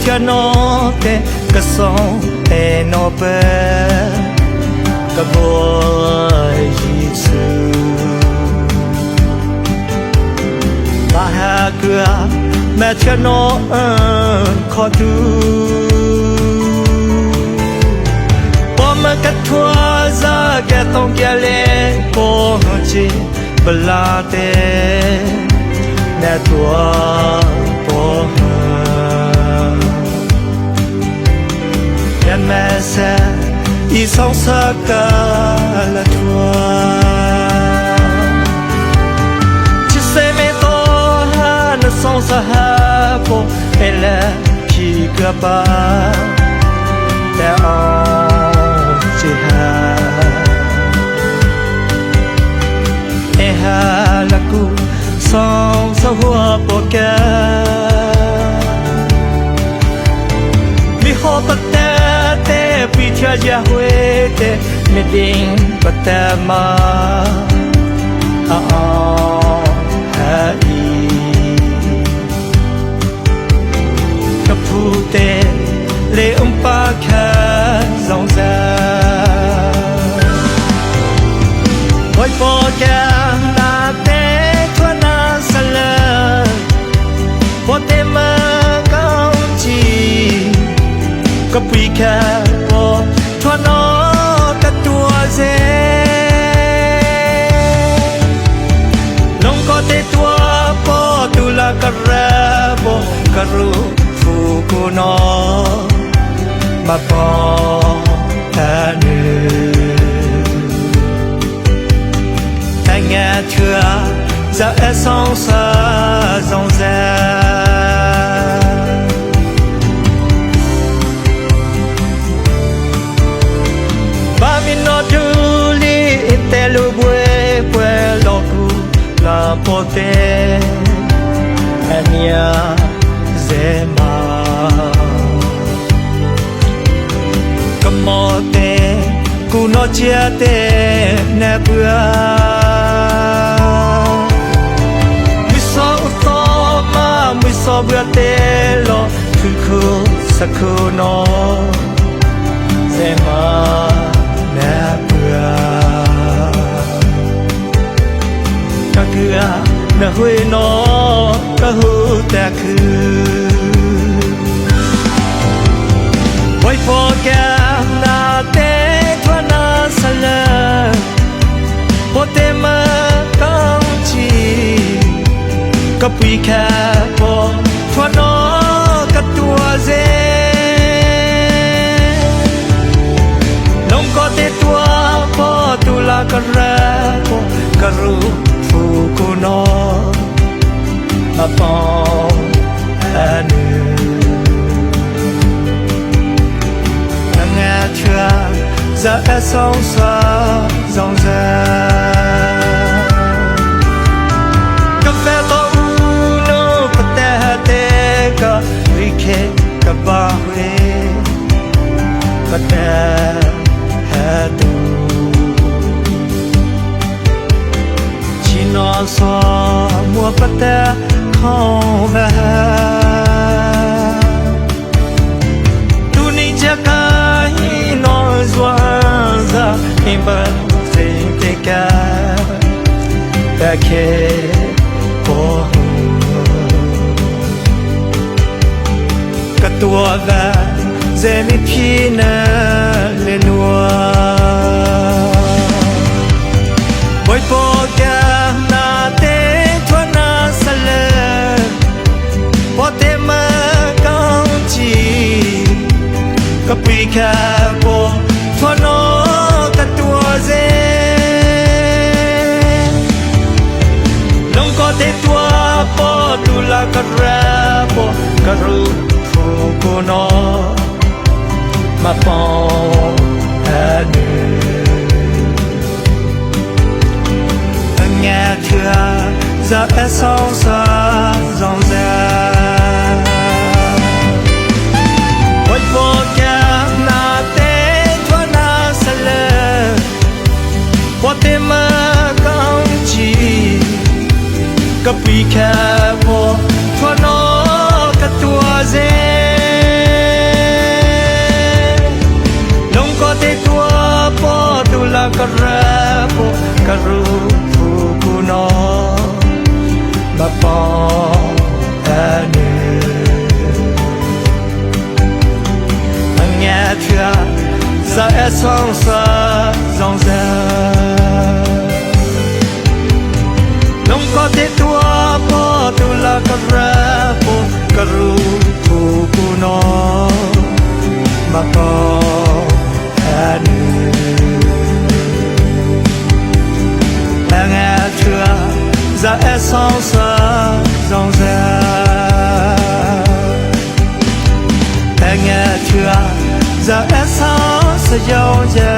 Koj no tes koj xoo es no pab koj npuag Yexus. Pab has kws mas tshaj no kho tug, pab mas koj thuam zaj kiag toom kiag le pab hwm tsi npaj laj tes nas tuam pab hwm. Yam mas xav ib xoo xav koj lawm thuam, tsi xav me toj hab nws xoo xav has pab es lawv chim koj pab tas o tsi has es has lawm kuv xoo xav huam pab koj. Mej ho pab tag tes pib tshaj yam huv tes mej deev pab tag mas o has ib koj phu tes le ub pab khav zoo zag. Pab pab koj nas tes thuam nas xav lawm, pab tes mas koj tsi koj pib khav pab thuam no koj tuam zeb. Loos koj tes tuam pab tus lag koj rawv pab koj rub fu kuv no mas pab has nws. Tag nyaj tshua zaj eb xoo xav zoo zag, pab mej no dub li tes lub npuag puag los kuv los pab tes niam zeb mas koj mom tes kuv no tsiab tes nas puag. Mej xob ua toj mas mej xob npuag tes los khwv khuv xav khuv no zeb mas nas puag. Koj kws nas huv no koj hu tag khwv. Pab pab koj nas tes thuam nas xav lawm, pab tes mas koj tsi koj pib khav pab thuam no koj tuam zeb. Loos koj tes tuam pab tus lag koj rawv pab koj rub fu kuv no mas pab has nws. Tag nyaj tshua zaj eb xoo xav zoo zag, koj fab tau ub nub pab tag has tes koj ri khe koj npaj huv pab tag has tus. Tsim no xov muab pab tag khoom vaj, tus neeg tsiaj kab hib no zuag zag ib npawg txeeg tes kab tag khe pab hwm. Koj tuam vaj zeb mej phim nab le nuav. Pab pab koj nas tes thuam nas xav lawm, pab tes mas koj tsi koj pib khav pab thuam no koj tuam zeb. Loos koj tes tuam pab tus lag koj rawv pab koj rub fu kuv no mas pab has nws. Tag nyaj tshua zaj eb xoo xav zoo zag, pab pab koj nas tes thuam nas xav lawm, pab tes mas koj tsi koj pib khav pab thuam no koj tuam zeb. laj koj rawg puag koj rub pub kuv no, mas pom es nws Hnyav thiab zaj eb xoob xav zoo zag, hloov koj tes tuaj pom tus laj koj rawg puag koj rub pub kuv no, mas pom es nws Hnyav thiab zaj eb xoob xav zoo zag, hnyav thiab zaj eb xoob xav zoo zag.